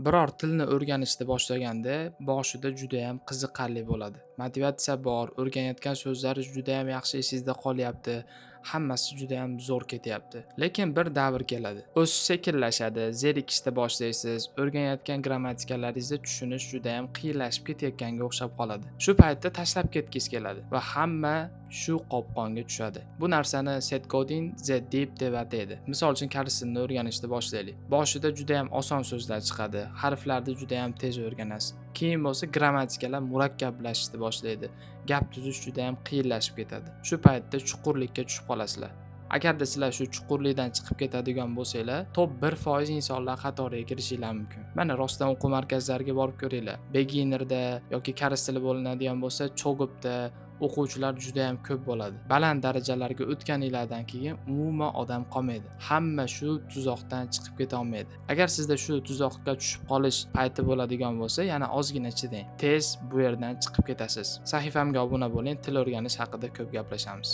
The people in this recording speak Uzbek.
Biror tilni o'rganishni boshlaganda boshida judayam qiziqarli bo'ladi. Motivatsiya bor, o'rganayotgan so'zlaringiz judayam yaxshi esingizda qolyapti, hammasi judayam zo'r ketyapti. Lekin bir davr keladi. O'sish sekinlashadi, zerikishni boshlaysiz, o'rganayotgan grammatikalaringizni tushunish judayam qiyinlashib ketayotganga o'xshab qoladi. Shu paytda tashlab ketgingiz keladi va hamma shu qopqonga tushadi. Bu narsani Seth Godin The Dip deb ataydi. Misol uchun, koreys tilini o'rganishni boshlaylik. Boshida judayam oson so'zlar chiqadi, harflarni judayam tez o'rganasiz. Keyin bo'lsa grammatikalar murakkablashishni boshlaydi. Gap tuzish judayam qiyinlashib ketadi. Shu paytda chuqurlikka tushib qolasizlar. Agarda sizlar shu chuqurlikdan chiqib ketadigan bo'lsanglar, top 1% insonlar qatoriga kirishinglar mumkin. Mana, rostdan o'quv markazlariga borib ko'ringlar. Beginnerda yoki koreys tili bo'linadigan bo'lsa, Chogupda o'quvchilar juda ham ko'p bo'ladi. Baland darajalarga o'tganinglardan keyin umuman odam qolmaydi. Hamma shu tuzoqdan chiqib keta olmaydi. Agar sizda shu tuzoqqa tushib qolish payti bo'ladigan bo'lsa, yana ozgina chidang. Tez bu yerdan chiqib ketasiz. Sahifamga obuna bo'ling, til o'rganish haqida ko'p gaplashamiz.